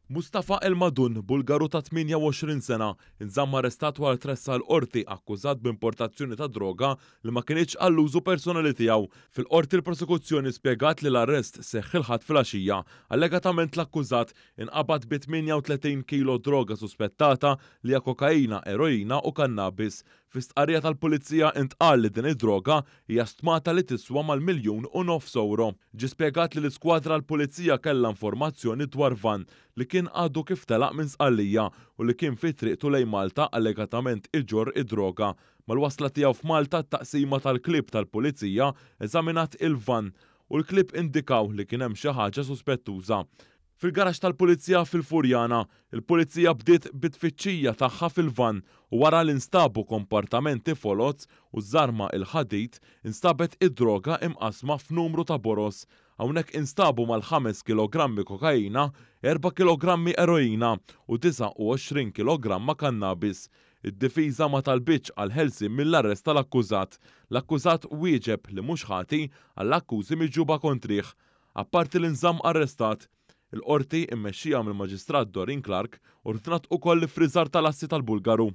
Mustafa Elmadun, Bulgaru ta' 28 sena, inżamm arrestat wara tressaq l-Qorti akkużat b'importazzjoni ta' droga li ma kinitx għall-użu personali tiegħu. Fil-Qorti l-Prosekuzzjoni spjegat li l-arrest seħħ il-Ħadd filgħaxija. Allegatament l-akkużat inqabad bi 38 kilo droga suspettata li hija kokaina, eroina u kannabis. Fi stqarrija tal-Pulizija intqal li din id-droga hija stmata li tiswa mal-miljun u nofs ewro. Ġie spjegat li l-iskwadra l-Pulizija kellha informazzjoni dwar vann li kien għadu kif telaq minn Sqallija u li kien fi triqtu lejn Malta allegatament iġorr id-droga. Mal-wasla tiegħu f'Malta t-taqsima tal-klieb tal-Pulizija eżaminat il-vann u l-klieb indikaw li kien hemm xi ħaġa suspettuża. Fil-garaxx tal-Pulizija fil-Furjana, il-Pulizija bdiet bit-tfittxija tagħha fil-vann u wara li nstabu kompartamenti foloz u żarma il-ħadid, instabet id-droga imqassma f'numru ta' boroż. Hawnhekk instabu mal-ħames kilogrammi kokaina, erba' kilogrammi eroina u 29 kilogramma kannabis. Id-difiża ma talbitx għall-ħelsien mill-arrest tal-akkużat. L-akkużat wieġeb li mhux ħati għall-akkużi miġjuba kontrih. Apparti li nżamm arrestat, il-Qorti, immexxija mill-Maġistrat Doreen Clarke, ordnat ukoll l-iffriżar tal-assi tal-Bulgaru.